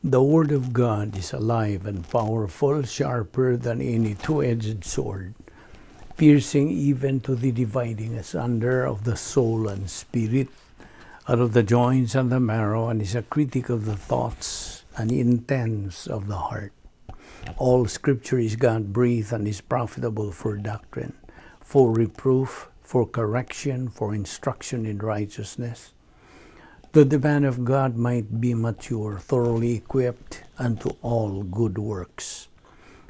The Word of God is alive and powerful, sharper than any two-edged sword, piercing even to the dividing asunder of the soul and spirit, out of the joints and the marrow, and is a critic of the thoughts and intents of the heart. All Scripture is God-breathed and is profitable for doctrine, for reproof, for correction, for instruction in righteousness, that the man of God might be mature, thoroughly equipped unto all good works.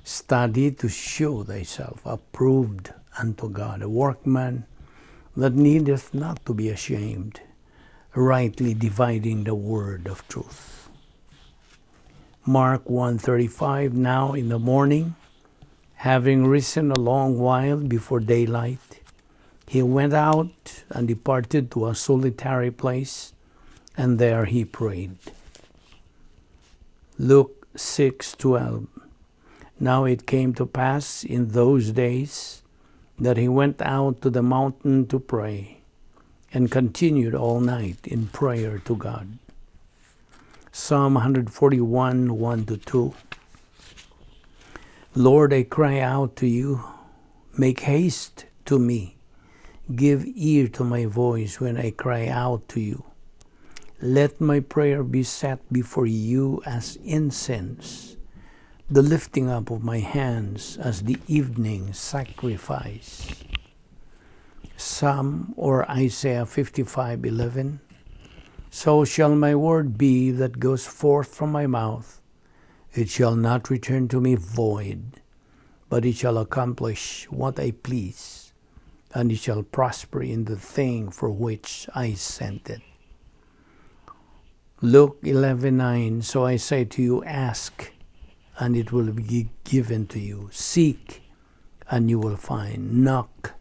Study to show thyself approved unto God, a workman that needeth not to be ashamed, rightly dividing the word of truth. Mark 1:35. Now in the morning, having risen a long while before daylight, he went out and departed to a solitary place, and there he prayed. Luke 6:12. Now it came to pass in those days that he went out to the mountain to pray, and continued all night in prayer to God. Psalm 141:1-2. Lord, I cry out to you. Make haste to me. Give ear to my voice when I cry out to you. Let my prayer be set before you as incense, the lifting up of my hands as the evening sacrifice. Psalm or Isaiah 55:11. So shall my word be that goes forth from my mouth. It shall not return to me void, but it shall accomplish what I please, and it shall prosper in the thing for which I sent it. Luke 11:9. So I say to you, ask, and it will be given to you. Seek, and you will find. Knock,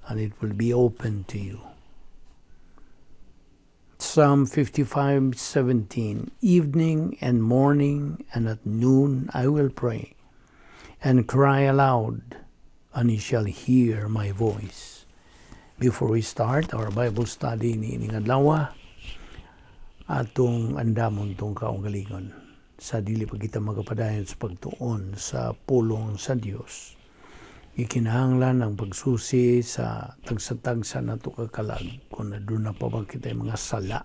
and it will be opened to you. Psalm 55:17. Evening and morning and at noon I will pray and cry aloud, and he shall hear my voice. Before we start our Bible study niining adlaw, atong andamon tong kaugalingon sa dili pa kita magapadayon sa pagtuon sa pulong sa Dios. Ikinahanglan ang pagsusi sa tagsa-tagsa nato ka kalag kung aduna pa ba kita mga sala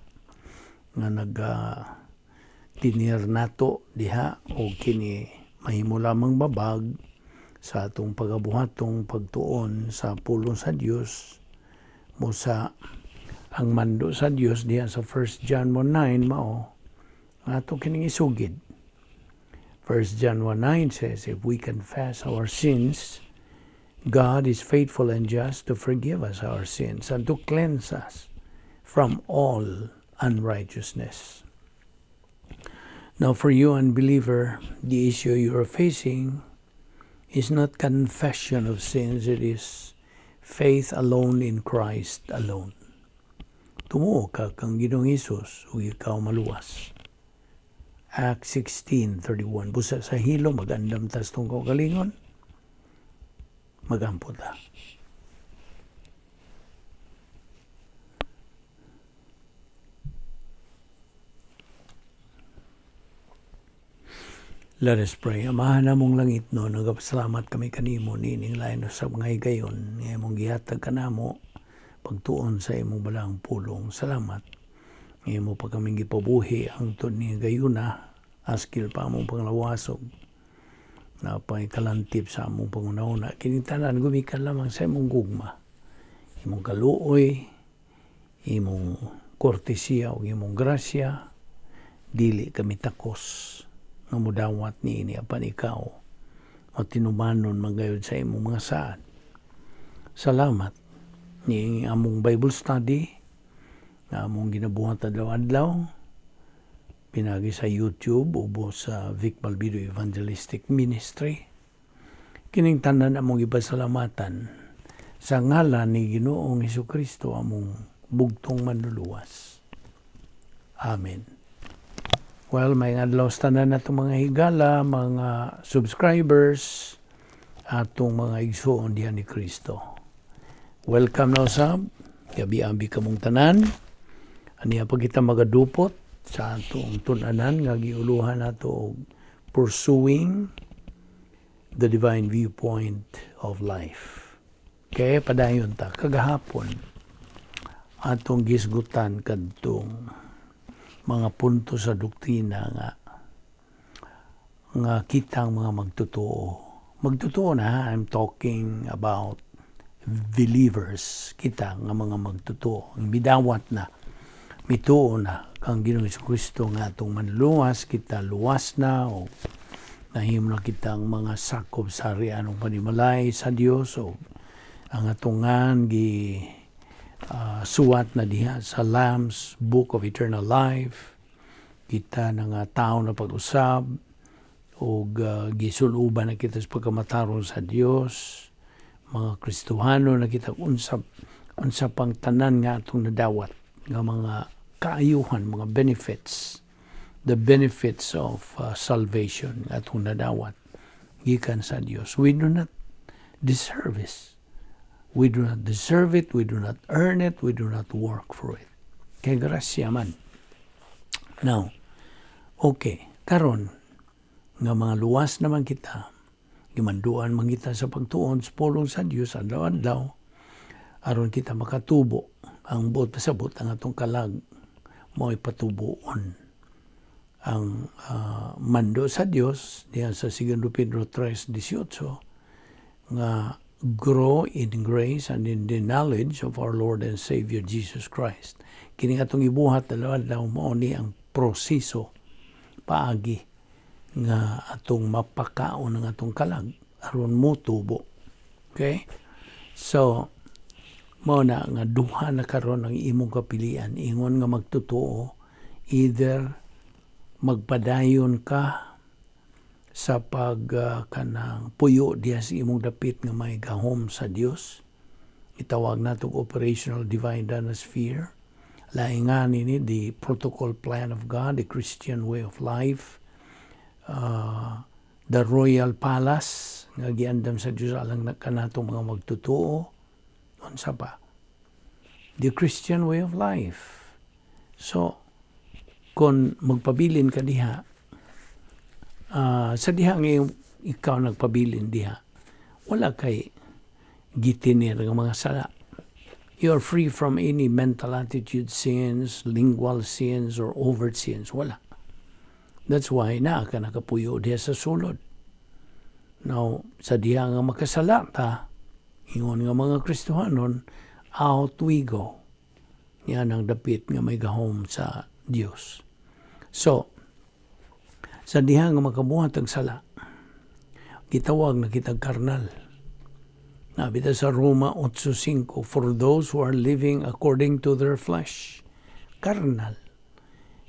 nga naga tinir nato diha o kini mahimo lamang babag sa atong pagabuhatong pagtuon sa pulong sa Dios mo sa ang mando sa Dios diha sa 1 John 1:9 mao ato kining isugid. 1 John 1:9 says, "If we confess our sins, God is faithful and just to forgive us our sins and to cleanse us from all unrighteousness." Now, for you, unbeliever, the issue you are facing is not confession of sins, it is faith alone in Christ alone. Tumuo ka kang Ginoong Hesus ug ikaw maluwas. Acts 16:31. Busa sa hilo, magandam tas tong kaugalingon, magampo ta. Let us pray. Amahan namong langit no, nagapasalamat kami kanimo niining lain sa mga higayon nga imong gihatag kanamo pagtuon sa imong balaang pulong. Salamat. Nga imo pa kaming gipabuhi hangtod ni gayuna, askil pa among panglawasog na kalantip sa among pangunahuna. Kining tanan gumikan lamang sa imong gugma, imong kaluoy, imong kortesiya ug imong grasya. Dili kami takos nga mudawat niini apan ikaw matinumanon man gayud sa imong mga saad. Salamat ni among Bible study nga among ginabuhat adlaw-adlaw pinagi sa YouTube ubo sa Vic Balbido Evangelistic Ministry. Kining tanan among ipasalamatan sa ngalan ni Ginoong Hesukristo, among bugtong manluluwas. Amen. Well, may adlaw sa tanan natong mga higala, mga subscribers, atong mga igsoon diha ni Kristo. Welcome na usab. Gabi-abi kamong tanan. Aniya pa kita magadupot Sa atong tun-anan nga giuluhan nato og "Pursuing the Divine Viewpoint of Life". Kaya padayon ta. Kagahapon, atong gisgutan kadtong mga punto sa doktrina nga kitang mga magtotoo. Magtotoo na, I'm talking about believers, kita nga mga magtotoo. Midawat na, mituo na kang Ginoong Kristo nga atong manluwas, kita luwas na o nahimo na kitang mga sakop sa harian ng panimalay sa Dios o ang atong ngan gi suwat na diha sa Lamb's Book of Eternal Life. Kita na nga tao na pag-usab og gisuloban na kita sa pagkamatarong sa Dios, mga Kristohano na kita, unsa unsa pang tanan nga atong nadawat nga mga kaayuhan, mga benefits, the benefits of salvation nga atong nadawat gikan sa Dios. We do not deserve this. We do not deserve it, we do not earn it, we do not work for it. Kay grasya man. Now, okay, karon nga mga luwas naman kita, gimanduan man kita sa pagtuon sa pulong sa Dios adlaw-adlaw aron kita makatubo. Ang buot pasabot, ang atong kalag mo'y patubuon. Ang mando sa Dios diya sa 2 Pedro 3:18 nga "grow in grace and in the knowledge of our Lord and Savior Jesus Christ". Kini atong ibuhat adlaw-adlaw, mao ni ang proseso, paagi nga atong mapakaon ang atong kalag aron mo tubo. Okay? So, mao na nga duha na karon ang imong kapilian ingon nga magtotoo: either magpadayon ka sa pag kanang puyo diya sa imong dapit nga may gahom sa Dios, itawag nato operational divine sphere, lain nga ni the protocol plan of God, the Christian way of life, the royal palace nga giandam sa Dios alang na kanatong mga magtotoo, unsa pa, the Christian way of life. So kung magpabilin ka diha, sa diha nga ikaw nagpabilin diha, wala kay gitinir nga mga sala. You are free from any mental attitude sins, lingual sins or overt sins. Wala. That's why naa ka nakapuyo diha sa sulod. Now, sa diha nga makasala ta, ingon nga mga Kristohanon, out we go. Yan ang dapit nga may gahom sa Dios. So, sa diha nga makabuhat ang sala, gitawag na kitag karnal. Nabita sa Roma 8:5, "For those who are living according to their flesh," carnal,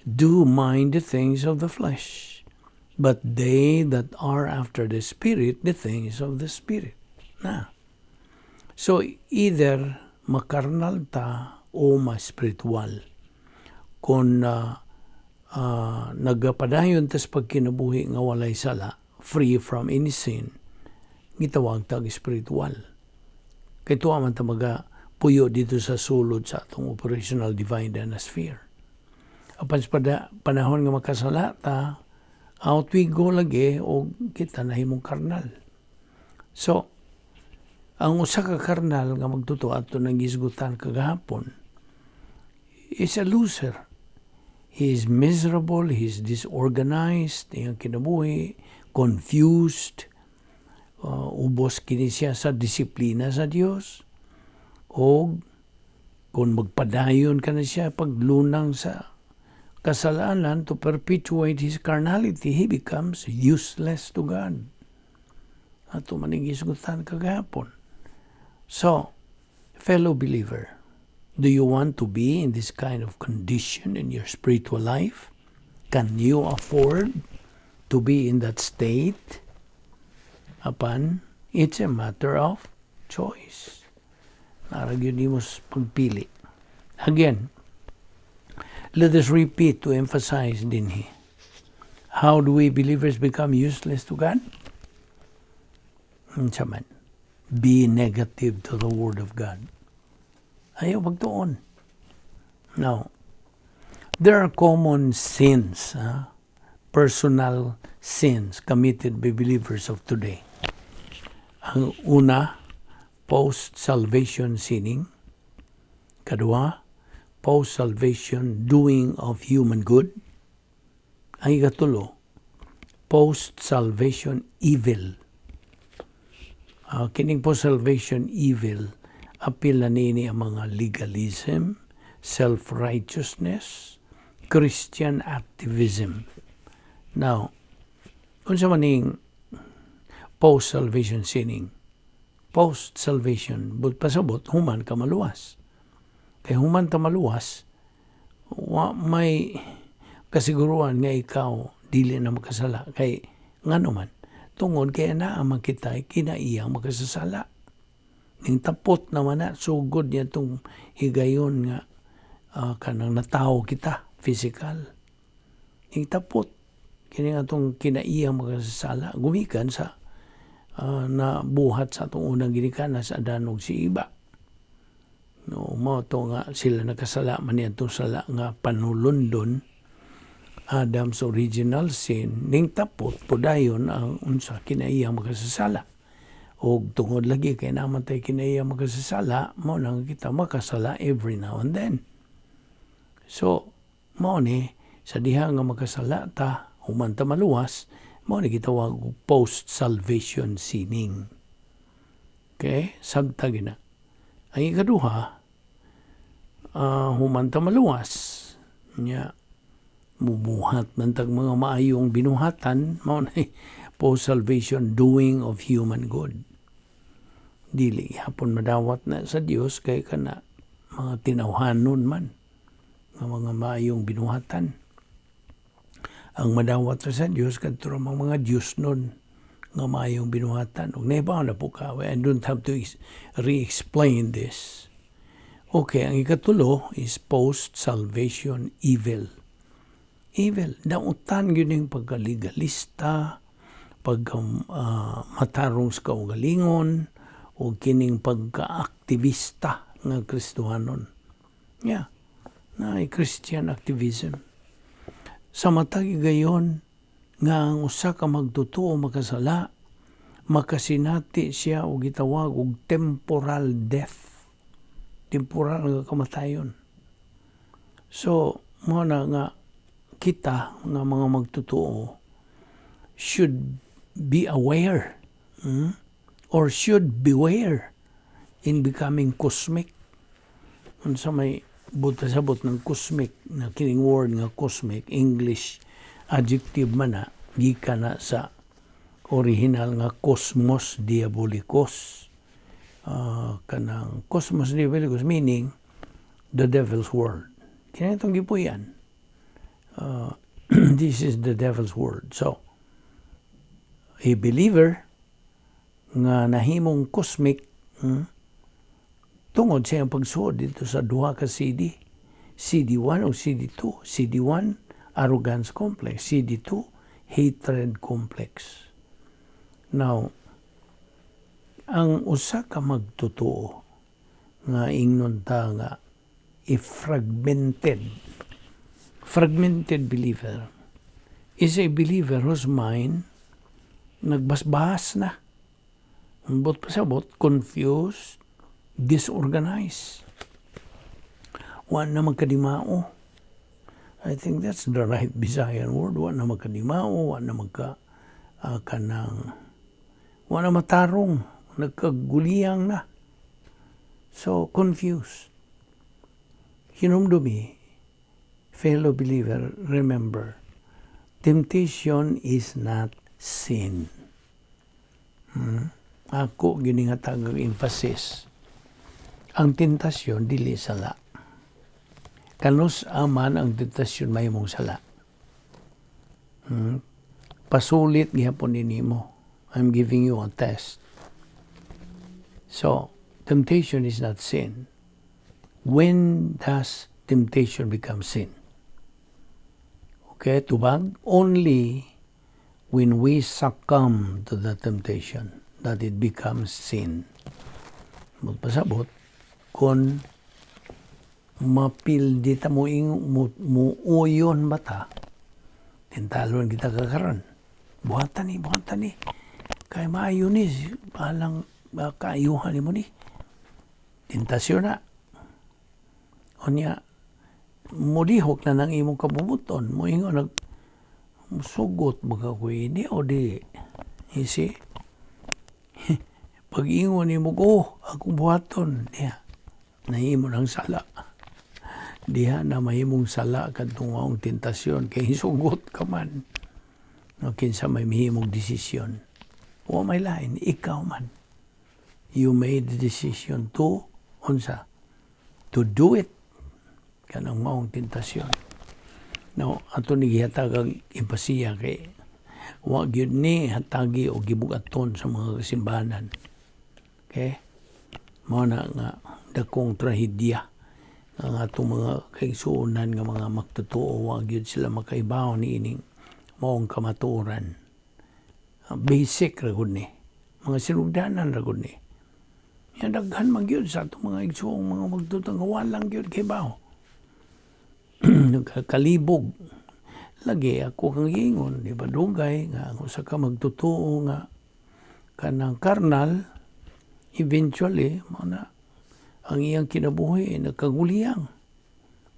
"do mind the things of the flesh, but they that are after the Spirit, the things of the Spirit." Na. So, either makarnal ta o ma-spiritual. Kung nagapadayon tas pagkinabuhi nga walay sala, free from any sin, gitawag tag spiritual. Kay tuwa man ta maga puyo dito sa sulod sa atong operational divine sphere. Apan sa panahon nga makasala ta, out we go lagi o kita nahimong karnal. So, ang usa ka karnal nga magtotoo, ato nang gisgutan kagahapon, is a loser. He is miserable, he is disorganized, iyang kinabuhi, confused, ubos kini siya sa disiplina sa Dios. O kung magpadayon ka na siya paglunang sa kasalanan to perpetuate his carnality, he becomes useless to God. Ato maning gisgutan kagahapon. So, fellow believer, do you want to be in this kind of condition in your spiritual life? Can you afford to be in that state? Apan, it's a matter of choice. Naa ra gyud nimo pagpili. Again, let us repeat to emphasize dinhi. How do we believers become useless to God? Unsa man? Be negative to the Word of God. Ayaw pagtuon. Now, There are common sins, personal sins committed by believers of today. Ang una, post-salvation sinning. Kadua, post-salvation doing of human good. Ang ikatulo, post-salvation evil. Kining post-salvation evil, apil na nini ang mga legalism, self-righteousness, Christian activism. Now, unsa man ning post-salvation sinning? Post-salvation, but pasabot, human ka maluwas. Kay human ta maluwas, wa may kasiguruan nga ikaw dili na makasala. Kay ngano man, tungod kay naa man kita kinaiyang makasasala. Ning tapot naman na, sugod niya itong higayon nga kanang natawo kita, physical. Ning tapot, kini nga itong kinaiyang makasasala, gumikan sa na buhat sa atong unang ginikanan sa Adan ug si Eva. No, mao to nga sila nakasala man niya itong sala nga panulundon, Adam's original sin, ning tapot pudayon ang unsa, kinaiyang makasasala. Og tungod lagi kay namatay kinaiyang makasasala, mao nang kita makasala every now and then. So, mao ni sa diha nga makasala ta, human ta maluwas, mao ni gitawag og post-salvation sinning. Okay? Sabta gina. Ang ikaduha, human ta maluwas, nya mubuhat man tag mga maayong binuhatan, mao na post-salvation doing of human good. Dili hapon madawat na sa Dios kay kana mga tinawhanon man nga mga maayong binuhatan. Ang madawat sa Dios kadto ra mga Dios nun nga maayong binuhatan. Ug nahibaw na po ka, I don't have to re-explain this. Okay, ang ikatulo is post-salvation evil. Evil. Dautan gyud ning pagkalegalista, pagka matarong sa kaugalingon, o kining pagka-aktivista nga Kristohanon. Yeah. Na Christian activism. Sa matag gayon nga ang usa ka magtotoo makasala, makasinati siya og gitawag og temporal death. Temporal nga kamatayon. So, mo na nga kita nga mga magtotoo should be aware or should beware in becoming cosmic. Unsa may buta sabot ng cosmic na kining word nga cosmic, English adjective man na, gikan na sa original nga cosmos diabolicos. Kanang cosmos diabolicos meaning the devil's world. Kini itong gipuy-an. This is the devil's world. So, a believer nga nahimong cosmic tungod sa iyang pagsuod dito sa duha ka CD. CD1 o CD2. CD1, arrogance complex. CD2, hatred complex. Now, ang usa ka magtotoo nga ingnon ta nga i fragmented believer is a believer whose mind nagbasbas na. Ambot pasabot, confused, disorganized. Wa na magkadimao. I think that's the right Bisayan word. Wa na magkadimao, wa na magka kanang wa na matarong, nagkaguliyang na. So, confused. Hinumdumi, fellow believer, remember, temptation is not sin. Ako giningatag ang emphasis. Ang tentasyon dili sala. Kanus aman ang tentasyon mahimong sala? Pasulit gihapon nimo. I'm giving you a test. So, temptation is not sin. When does temptation become sin? Okay, tubag? Only when we succumb to the temptation that it becomes sin. Magpasabot, kung Mapildi ta mo ing mo, muuyon ba ta? Tintalon kita kakaron. Buhatan ni, buhatan ni. Kay maayo ni, bahalang kaayuhan ni mo ni. Tentasyon na. Unya, mulihok na nang imong kabubut-on. Moingon nag, musugot ba ka ko ini o di? You see? Pag ingon nimo, "Oh, akong buhaton," diha nahimo ng sala. Diha na mahimong sala kadtong maong tentasyon kay hisugot ka man. No, kinsa may mahimong desisyon? Wa may lain, ikaw man. You made the decision to unsa? To do it. Kanang maong tentasyon. No, ato ni gihatag ang empasiya kay wa gyud ni hatagi o gibugaton sa mga kasimbahanan. Okay? Mao na nga dakong trahedya ang atong mga kaigsuonan nga mga magtotoo, wa gyud sila makaibaw ni ining maong kamatuoran. Basic ra gud ni. Mga sinugdanan ra gud ni. Yan, daghan man gyud sa atong mga igsuong mga magtotoo nga walang gyud kaibaw. Nagkakalibog. Lagi ako kang giingon, di ba, dugay nga ang usa ka magtotoo nga kanang karnal, eventually mao na ang iyang kinabuhi nagkaguliyang.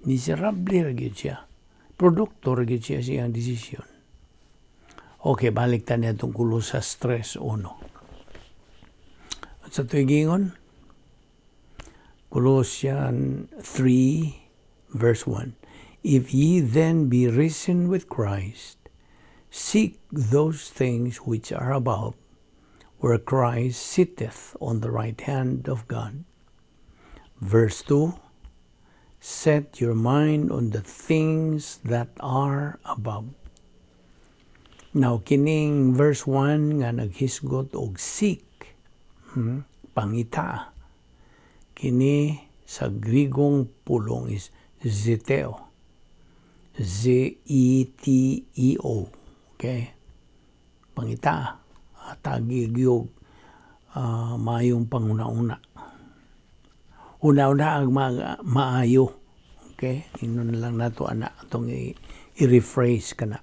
Miserable ra gyud siya. Produkto ra gyud siya sa iyang desisyon. Okay, balik ta niya itong Colosas 3:1. At sa ito'y gingon, Colossians 3 verse 1. "If ye then be risen with Christ, seek those things which are above, where Christ sitteth on the right hand of God." Verse 2. "Set your mind on the things that are above." Now, kining verse 1 nga naghisgot og seek, pangita. Kini sa Grigong pulong is zeteo. zeteo. Okay? Pangita. Tagi gyud maayong panguna-una. Una-una ang maayo. Okay? Ingnon na lang nato ana atong i-rephrase kana.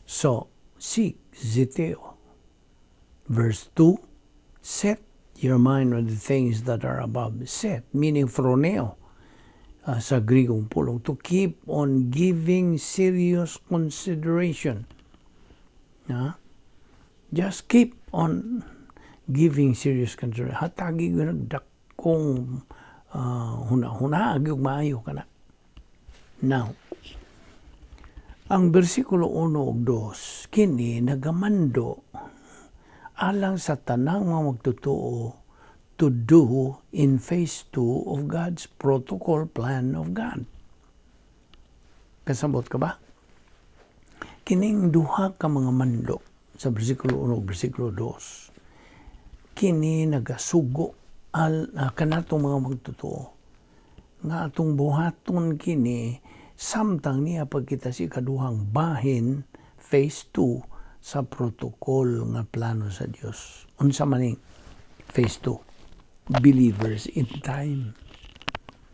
So, seek, zeteo. Verse 2, "Set your mind on the things that are above." Set, meaning phroneo, sa Grigong pulong. To keep on giving serious consideration. Just keep on giving serious consideration. Hatagi ko nagdakong huna-huna, gyud maayo kana. Now, ang bersikulo 1 ug 2 kini nagamando alang sa tanang mga magtotoo to do in phase 2 of God's protocol plan of God. Kasabot ka ba? Kining duha ka mga mando sa bersikulo 1 ug bersikulo 2 kini nagasugo al kanatong mga magtotoo nga atong buhaton kini samtang niya pagkita si kaduhang bahin, phase 2 sa protocol nga plano sa Dios. Unsa man ning phase 2? Believers in time.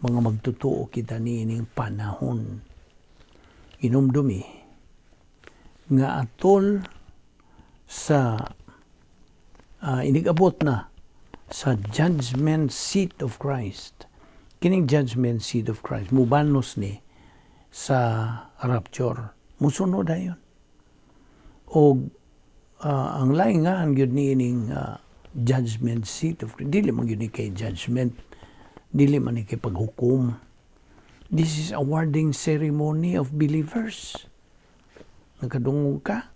Mga magtotoo kita niining panahon. Inumdumi nga atol sa inigabot na sa judgment seat of Christ. Kining judgment seat of Christ mubanos ni sa rapture. Musunod dayon. Og ang laingahan gyud niining judgment seat of Christ, dili man gyud ni kay judgment, dili man ni kay paghukom. This is awarding ceremony of believers. Nakadungog ka?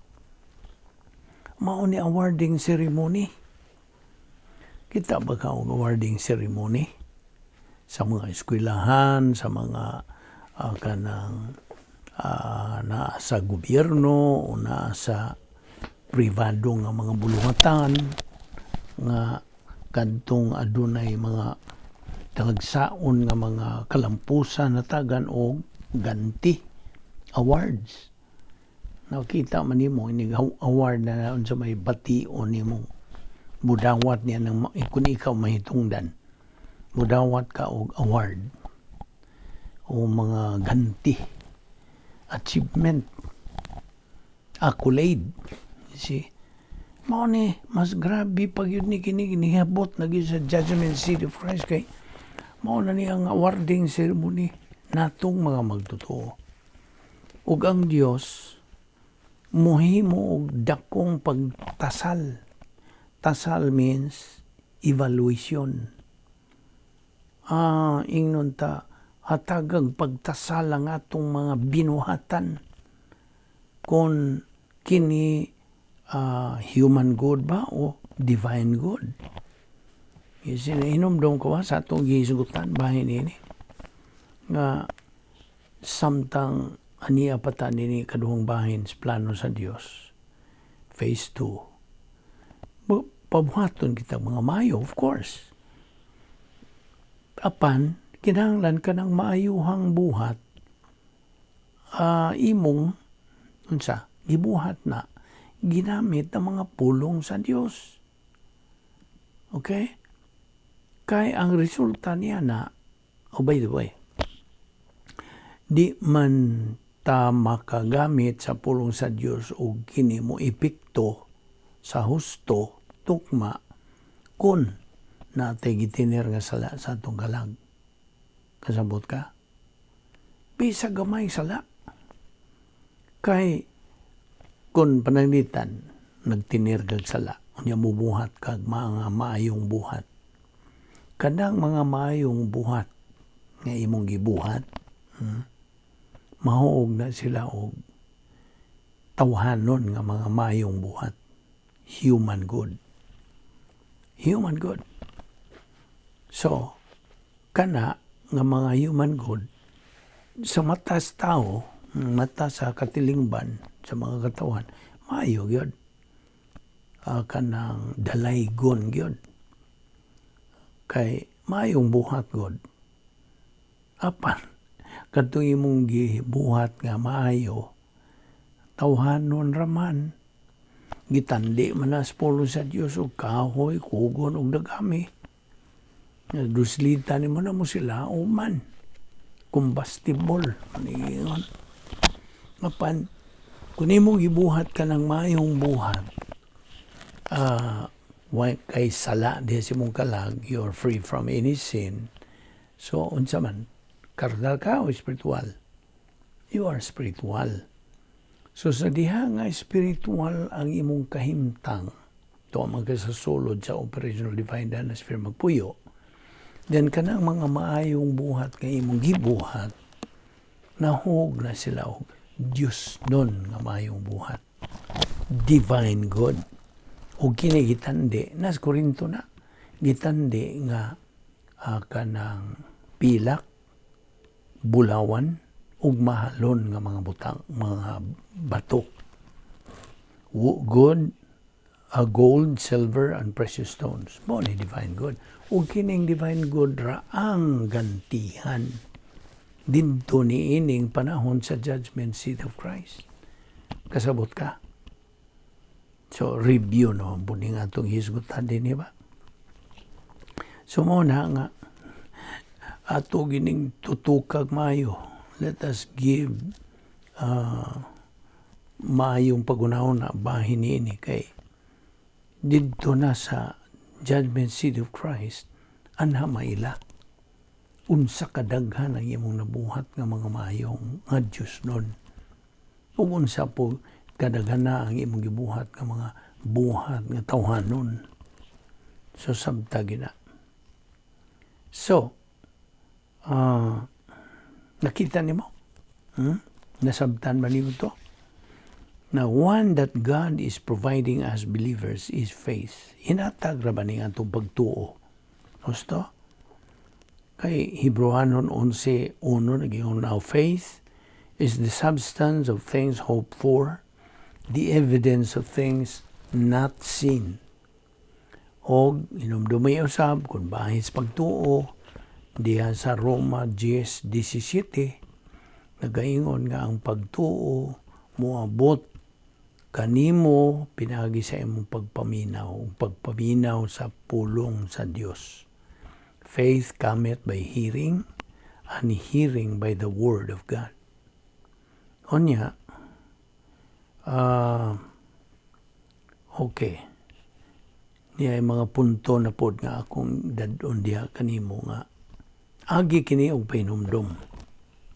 Mao ni awarding ceremony. Kita ba ka og awarding ceremony? Sa mga eskwelahan, sa mga kanang naa sa gobyerno o naa sa pribado nga mga buluhatan nga kadtong adunay mga talagsaon nga mga kalampusan, natagan og ganti, awards. Nakita man nimo inig award na unsa may bation nimo, mudawat niya ng kung ikaw mahitungdan, mudawat ka og award. O mga ganti, achievement, accolade. You see? Mao ni mas grabe pag yun ni kini nihabot na gyud sa judgment seat of Christ kay mao na ni ang awarding ceremony natong mga magtotoo. Ug ang Dios muhimo og dakong pagtasal. Tasal means evaluation. Ingnon ta, hatagag pagtasal ang atong mga binuhatan kung kini human good ba o divine good. Hinumdum ko ba sa atong gihisgutan bahin ini nga samtang ania pa ta nini kaduhang bahin sa plano sa Dios, phase 2, pabuhaton kita mga mayo, of course, apan kinahanglan ka ng maayuhang buhat, imong unsa gibuhat na ginamit ang mga pulong sa Dios. Okay, kay ang resulta niya na, oh, by the way, di man ta makagamit sa pulong sa Dios og kini mo epekto sa husto tukma kung natay gitinir nga sala sa atong kalag. Kasabot ka? Bisa gamay sala. Kay kung pananglitan nagtinir kag sala, unya mubuhat kag mga maayong buhat. Kanang mga maayong buhat nga imong gibuhat, mahuog na sila og tawhanon nga mga maayong buhat. Human good. Human good. So, kana nga mga human good, sa mata sa tao, mata sa katilingban, sa mga katawan, maayo gyud. Kanang dalaygon gyud. Kay maayong buhat god. Apan, kadtong imong gibuhat nga maayo, tawhanon raman, gitandi man na sa pulong sa Dios og kahoy, kugon og dagami. Duslitan nimo na mo sila uman. Combustible. Maniingon. Apan, kung imong gibuhat ka ng maayong buhat, kay sala diha sa imong kalag, you are free from any sin. So, unsa man, karnal ka o spiritual? You are spiritual. So, sa diha nga spiritual ang imong kahimtang, to man ka sa sulod sa operational divine danasphere magpuyo, then kanang mga maayong buhat nga imong gibuhat, nahug na sila og Diyos nun nga maayong buhat. Divine good. O kini gitandi, nas Korinto na, gitandi nga kanang pilak, bulawan, ug mahalon nga mga butang, mga bato. Good, gold, silver, and precious stones. Mo ni divine good. Ug kining divine good ra ang gantihan didto niining panahon sa judgment seat of Christ. Kasabot ka? So, review no, buning atong hisgutan din, ba? So, mo na nga, ato gining tutukag maayo. Let us give maayong pagunahon na bahin niini kay didto na sa judgment seat of Christ anha maila unsa kadaghan ang imong nabuhat nga mga maayong nga Dios nun ug unsa po kadaghan na ang imong gibuhat nga mga buhat nga tawhanon. So sabta gina. So nakita nimo? Nasabtan ba nimo to? Na one that God is providing us believers is faith. Hinatag ra ba ni atong pagtuo? Gusto? Kay Hebrewanon 11:1 naging, "Now faith is the substance of things hoped for, the evidence of things not seen." Og hinumdumi usab kung bahin sa pagtuo diha sa Roma 10:17, nagaingon nga ang pagtuo moabot kanimo pinaagi sa imong pagpaminaw, pagpaminaw sa pulong sa Dios. Faith cometh by hearing, and hearing by the word of God. Unya, okay. Niya ay mga punto na pod nga akong dad-on diha kanimo nga agi kini og pahinumdom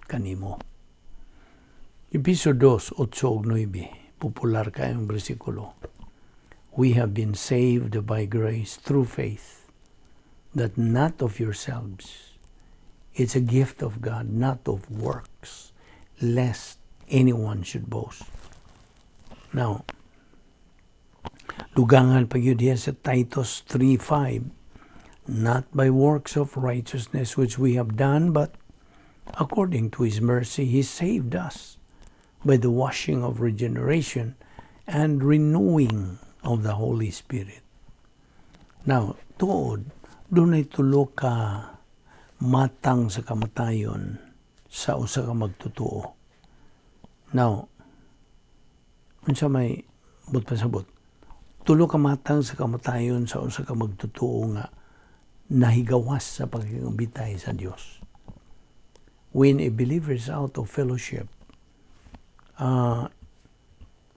kanimo. Episo 2, 8 ug 9, popular kayong bersikulo. We have been saved by grace through faith, that not of yourselves. It's a gift of God, not of works, lest anyone should boast. Now, dugangan pa gyud diha sa Titus 3:5, "Not by works of righteousness which we have done, but according to His mercy He saved us by the washing of regeneration and renewing of the Holy Spirit." Now, tuod, dunay tulo ka matang sa kamatayon sa usa ka magtotoo. Now, unsa may buot pasabot? Tulo ka matang sa kamatayon sa usa ka magtotoo nga nahigawas sa pakigkambitay sa Dios. When a believer is out of fellowship,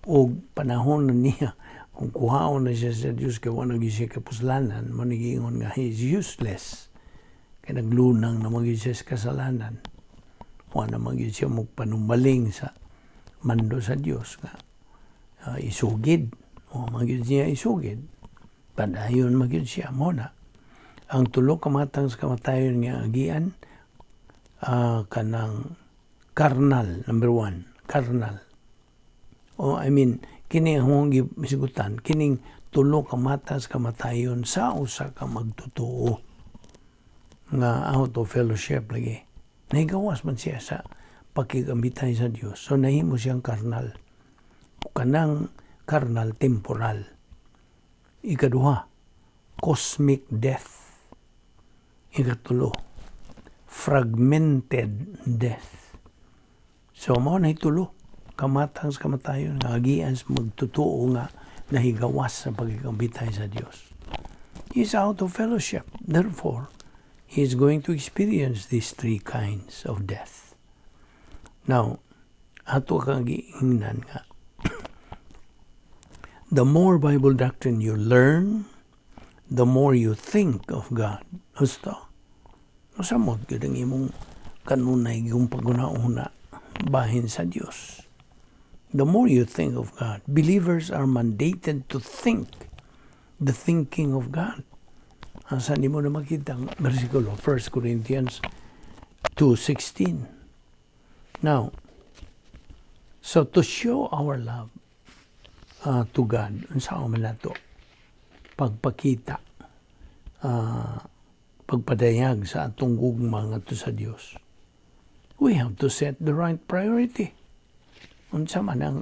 og panahon na niya kung kuhaon na siya sa Dios kay wala gyud siya kapuslanan, mo giingon nga he is useless. Kay naglunang na man gyud siya sa kasalanan. Wala man gyud siya magpanumaling sa mando sa Dios nga isugid. O man gyud siya isugid. Padayon man gyud siya mo na. Ang tulo ka matang sa kamatayon nga agian, kanang carnal, number one, carnal. O I mean, kini ang gisgutan, kining tulo ka matang sa kamatayon sa usa ka magtotoo nga out of fellowship lagi. Nahigawas man siya sa pakigambitay sa Dios. So nahimo siyang karnal. Kanang karnal, temporal. Ikaduha, cosmic death. Ikatulo, fragmented death. So mao na tulo kamatang sa kamatayon nga agian sa magtotoo nga nahigawas sa pagkikambitay sa Dios. He is out of fellowship. Therefore, he is going to experience these three kinds of death. Now, ato kang giingnan nga the more Bible doctrine you learn, the more you think of God. Husto. Masamot gyud ang imong kanunay yung paguna-una bahin sa Dios. The more you think of God, believers are mandated to think the thinking of God. Asa nimo na makita ang versikulo? 1 Corinthians 2:16. Now, so to show our love to God, unsa man nato pagpakita, pagpadayag sa atong gugma ngadto sa Dios? We have to set the right priority. Unsa man ang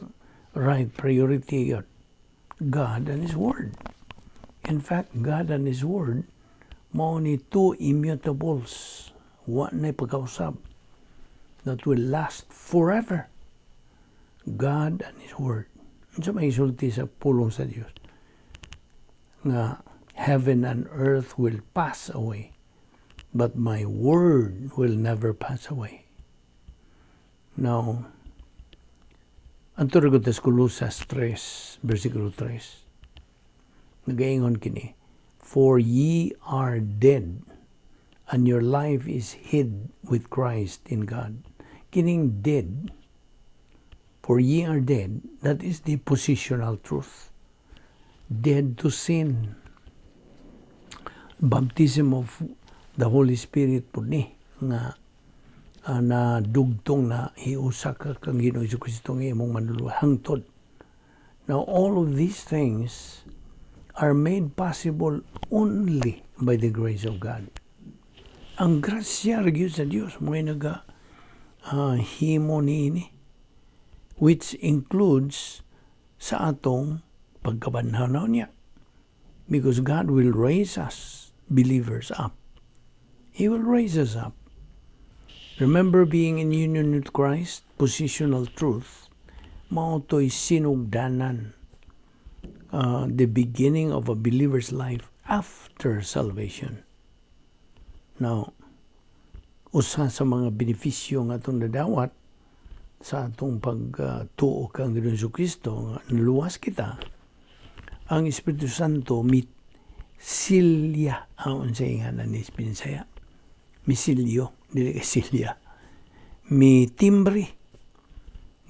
right priority yun? God and His Word. In fact, God and His Word mao ni two immutables. Wa na pagkausab that will last forever. God and His Word. Unsa may isulti sa pulong sa Dios? Nga heaven and earth will pass away, but my word will never pass away. Now, ang turod sa Colosas 3, versikulo 3. Nagaingon kini, "For ye are dead, and your life is hid with Christ in God." Kining dead, for ye are dead, that is the positional truth. Dead to sin. Baptism of the Holy Spirit po ni nga na dugtong na hiusa ka kang Ginoong Kristo nga imong manluluwas hangtod. Now, all of these things are made possible only by the grace of God. Ang grasya ra gyud sa Dios mo naga himo niini, which includes sa atong pagkabanhaw niya. Because God will raise us believers up. He will raise us up. Remember being in union with Christ, positional truth, mao to'y sinugdanan, the beginning of a believer's life after salvation. Now, Usa sa mga benepisyo nga atong nadawat sa atong pagtuo kang Ginoong Kristo nga naluwas kita, ang Espiritu Santo mi silya. Ang unsay nga ni Binisaya, misilyo, dili kay silya, mi timbre.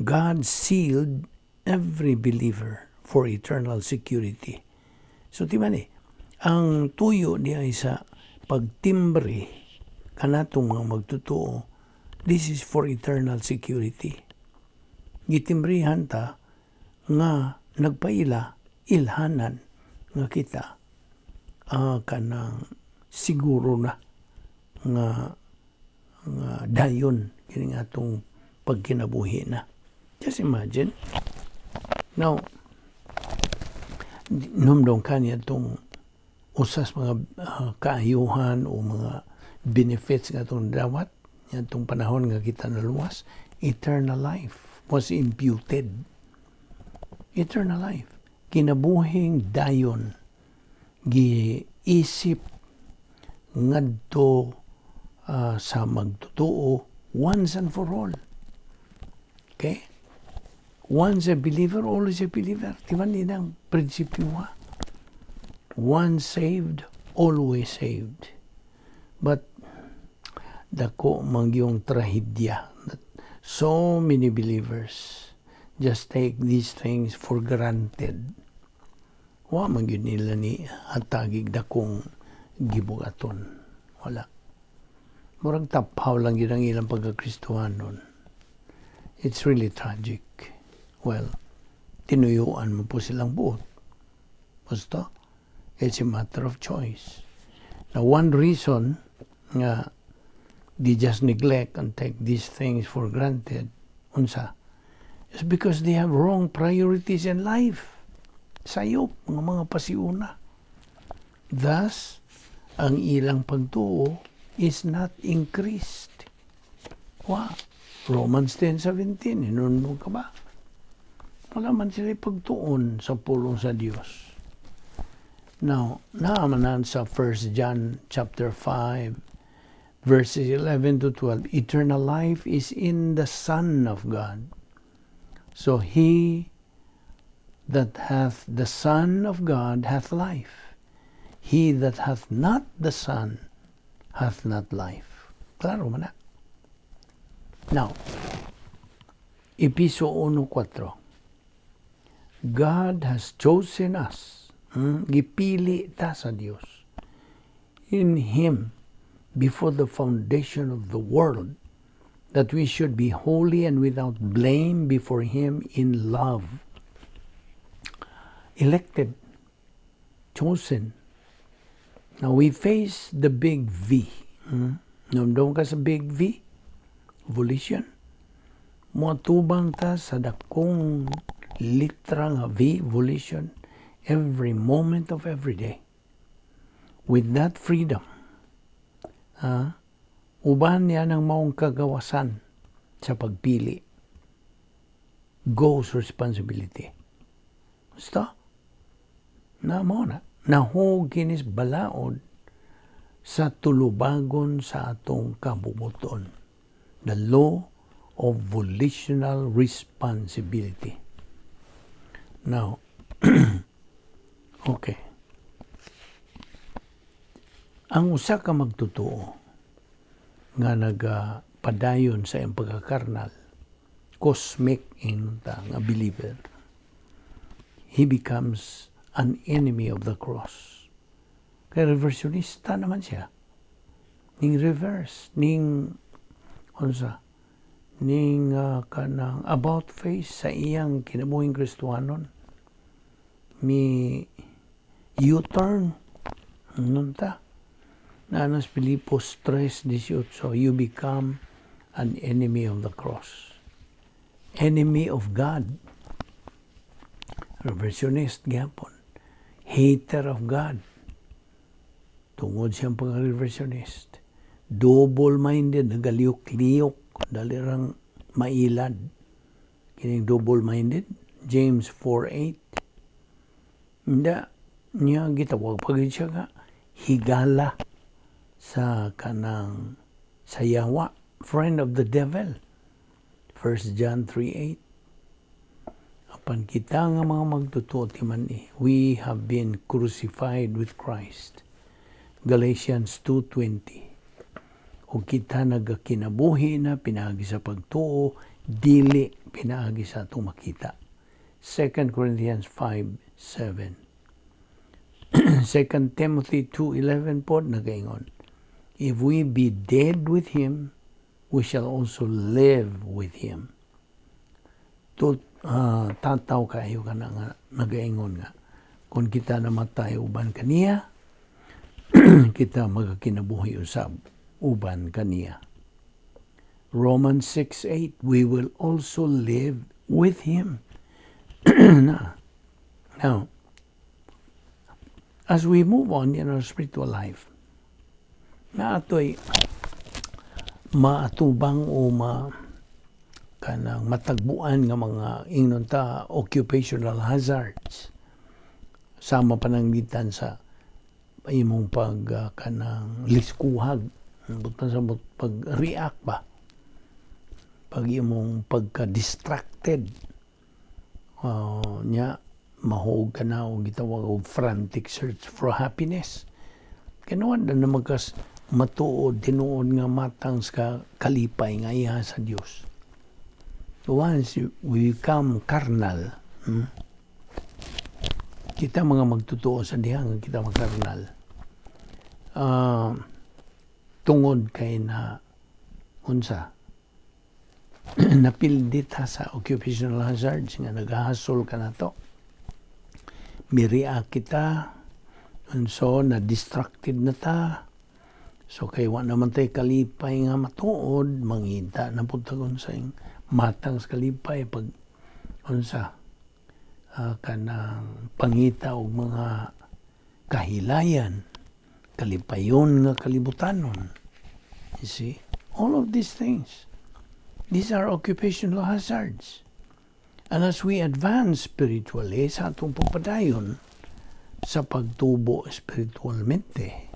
God sealed every believer for eternal security. So di ba ni ang tuyo niya ay sa pagtimbre kanatong mga magtotoo, this is for eternal security. Gitimbrihan ta nga nagpaila ilhanan nga kita kanang siguro na nga dayon kining atong pagkinabuhi na. Just imagine. Now, numdong kaniya itong usas mga kaayuhan o mga benefits nga atong dawat itong panahon nga kita naluwas, eternal life was imputed. Eternal life, kinabuhing dayon, giisip ngadto sa magtotoo once and for all. Okay? Once a believer, always a believer. Di ba ni ang prinsipyo ha? Once saved, always saved. But dako man yung trahedya that so many believers just take these things for granted. Wa man gyud nila ni hatagig dakong gibugaton. Wala. Murag tapaw lang yun ang ilang pagkakristuhanon. It's really tragic. Well, tinuyuan mo po silang buot. Basta, it's a matter of choice. Now, one reason nga they just neglect and take these things for granted, unsa, is because they have wrong priorities in life. Sayop, mga pasiuna. Thus, ang ilang pagtuo is not increased. Wa. Romans 10:17, hinunod ka ba? Wala man sila pagtuon sa pulong sa Dios. Now, naamanan sa 1 John chapter 5, verses 11 to 12, eternal life is in the Son of God. So he that hath the Son of God hath life. He that hath not the Son hath not life. Klaro man na. Now, Episo 1:4. God has chosen us. Gipili ta sa Dios. In Him, before the foundation of the world, that we should be holy and without blame before Him in love. Elected, chosen. Now we face the big V. Namdong ka sa big V? Volition. Moatubang ta sa dakong litra nga V, volition, every moment of every day. With that freedom, uban niya ng maong kagawasan sa pagpili goes responsibility. Basta, na mo na, nahug kinis balaod sa tulubagon sa atong kabubuton. The law of volitional responsibility. Now, okay. Ang usa ka magtotoo nga nagapadayon sa iyang pagkakarnal, cosmic inta nga believer, he becomes an enemy of the cross. Kaya reversionista naman siya. Ning reverse, ning unsa, ning kanang about face sa iyang kinabuhing Kristohanon. Mi U-turn nun ta. Nanas Filipos 3:18, you become an enemy of the cross. Enemy of God. Reversionist gyapon. Hater of God. Tungod siyang pagka-reversionist. Double-minded, nagaliyok-liyok, dali rang mailad. Kining double-minded, James 4:8. Hindi niya gitawag pag siya nga higala sa kanang Sa yawa, friend of the devil. 1 John 3:8. Apan kita nga mga magtotoo timan eh, we have been crucified with Christ. Galatians 2:20. O kita nagakinabuhi na pinaagi sa pagtuo, dili pinaagi sa atong makita. 2 Corinthians 5:7. 2 Timothy 2:11 po nagaingon, "If we be dead with Him, we shall also live with Him." To, tataw kayo ka na nga nagaingon nga kung kita namatay uban kaniya, kita magakinabuhi usab uban kaniya. Romans 6:8, we will also live with Him. Now, as we move on in our spiritual life, naa toy maatubang o ma kanang matagbuan nga mga, ingnon ta, occupational hazards, sama pananglitan sa imong pag kanang liskuhag, butan sa pag react ba, pag imong pagka distracted nya mahuog ka na og gitawag og frantic search for happiness. Kinuha na magkas matuod, tinuod nga matang sa kalipay nga iya sa Dios. Once we become carnal, Kita mga magtotoo sa diha nga kita makarnal. Tungod kay na unsa, napildi ta sa occupational hazards nga naghahasol ka na to. Mi-react kita, and so na distracted na ta. So kay wa naman tay kalipay nga matuod, mangita na pud ta kung sa matang sa kalipay pag unsa, kanang pangita og mga kahilayan, kalipayon nga kalibutanon. You see? All of these things. These are occupational hazards. And as we advance spiritually sa atong pagpadayon sa pagtubo espiritualmente,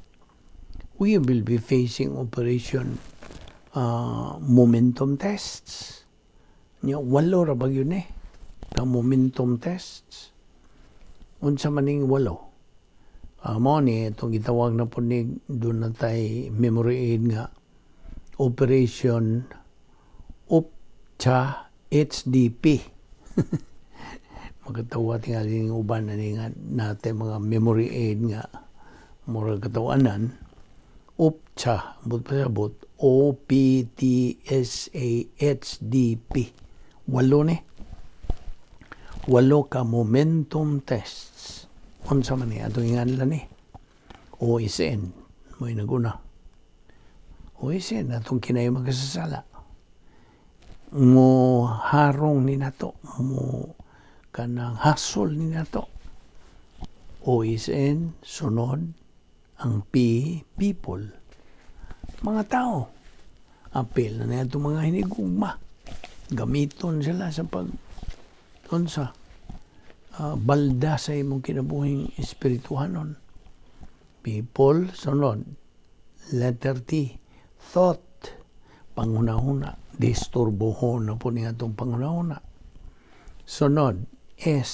we will be facing operation momentum tests. Nya walo ra ba yun eh? Ka momentum tests. Unsa man ning walo? Mo ni itong gitawag na po ni doon na tay memory aid nga Operation OPCHA HDP. Makatawa tingali ning uban na ni nga natin mga memory aid nga murag katawanan. OPCHA, but pasabot, O P T S A H D P. Walo ni. Walo ka momentum tests. Unsa man ni atong inganlan ni? O is N. Mo'y naguna. O is N atong kinay magkasasala. Mo harong ni nato, mo kanang hasol ni nato. O is N, sunod ang P, people. Mga tao. Apil na niya itong mga hinigugma. Gamiton sila sa pag unsa, balda sa imong kinabuhing espirituhanon. People, sunod. Letter T, thought, panghunahuna. Disturbohon na po niya itong panghunahuna. Sunod, S,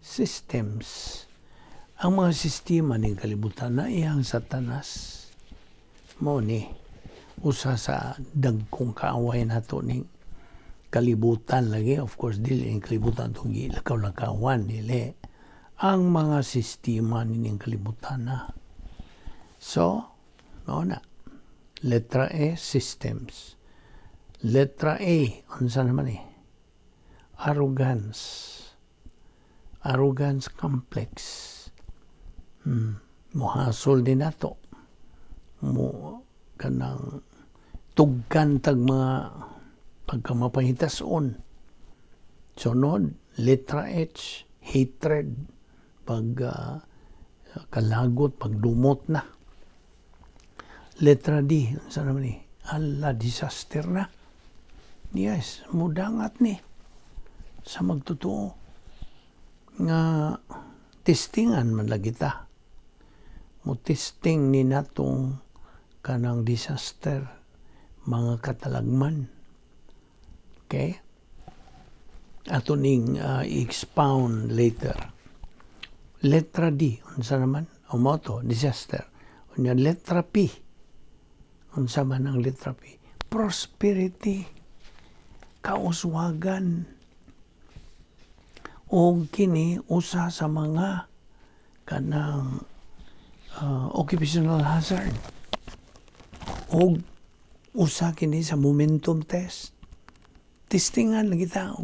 systems. Ang mga sistema ng kalibutan na iyang Satanas. Mo ni, usa sa dagkong kaaway nato ning kalibutan lagi. Of course, dili ning kalibutan itong gilakaw-lakawan, dili. Ang mga sistema ning kalibutan na. So, mao na. Letra E, systems. Letra A, unsa naman eh? Arrogance. Arrogance complex. Muhasol din nato. Mo kanang tugkan tag mga pagkamapahitason. Sunod, letra H, hatred. Pag kalagot, pagdumot na. Letra D, unsa naman ni? Ala, disaster na. Yes, mudangat ni sa magtotoo nga testingan man lagi ta. Mo testing ni natong kanang disaster. Mga katalagman. Okay? Ato ning expound later. Letra D, unsa naman? O mao to, disaster. Unya letra P. Unsa man ang letra P? Prosperity. Kauswagan. O kini usa sa mga kanang occupational hazard. O usa kini sa momentum test. Testingan lang kita.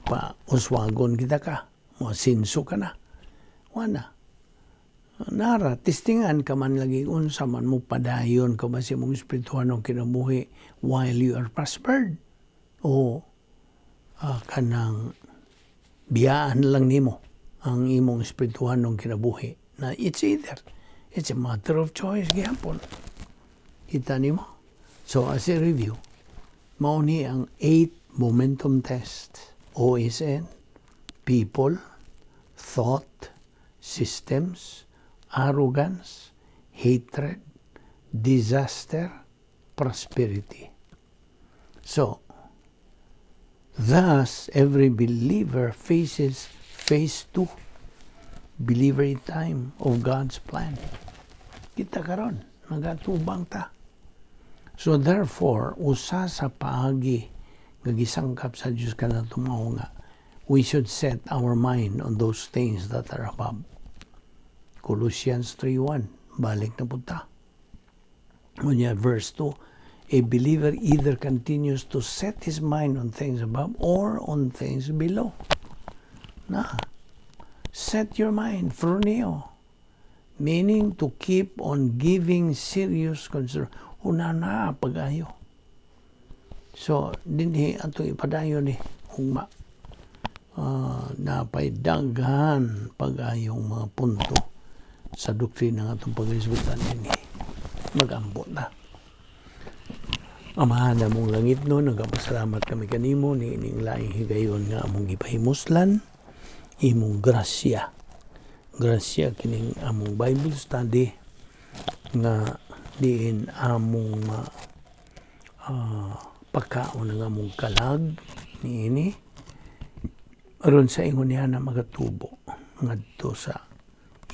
Pa uswagon kita ka. Moasenso ka na. Wala. Nara, testingan ka man lagi unsa man mo padayon ka ba sa imong espirituhanong kinabuhi while you are prospered. O kanang biyaan lang nimo ang imong espirituhanong kinabuhi na it's either it's a matter of choice gihapon. Kita nimo? So as a review, mao ni ang eight momentum test: OSN, people, thought, systems, arrogance, hatred, disaster, prosperity. So thus every believer faces phase 2, delivery time of God's plan. Kita karon, nagatubang ta. So therefore, usa sa paagi nga gisangkap sa Dios kanato mao nga we should set our mind on those things that are above. Colossians 3:1, balik na pud ta. Unya verse 2, a believer either continues to set his mind on things above or on things below. Na, set your mind, phroneo, meaning to keep on giving serious consideration. Una na pag-ayo. So, dinhi atong ipadayon ni ugma. Napay daghan pag-ayong mga punto sa doktrina nga atong paghisgutan dinhi. Magampo na. Amahan namong langitnon, nagapasalamat kami kanimo ni ining laing higayon nga among gipahimuslan, imong grasya. Grasya kining among Bible study nga diin among pagkaon ng among kalag niini aron sa ingon niya na magatubo ngadto sa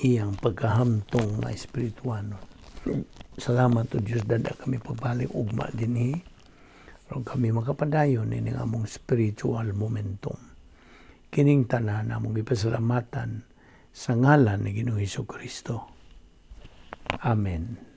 iyang pagkahamtong nga espirituano. Salamat o Diyos, dada kami pagbalik ugma dinhi aron kami makapadayon ining among spiritual momentum. Kining tanan among gipasalamatan sa ngalan ni Ginoong Hesus Kristo. Amen.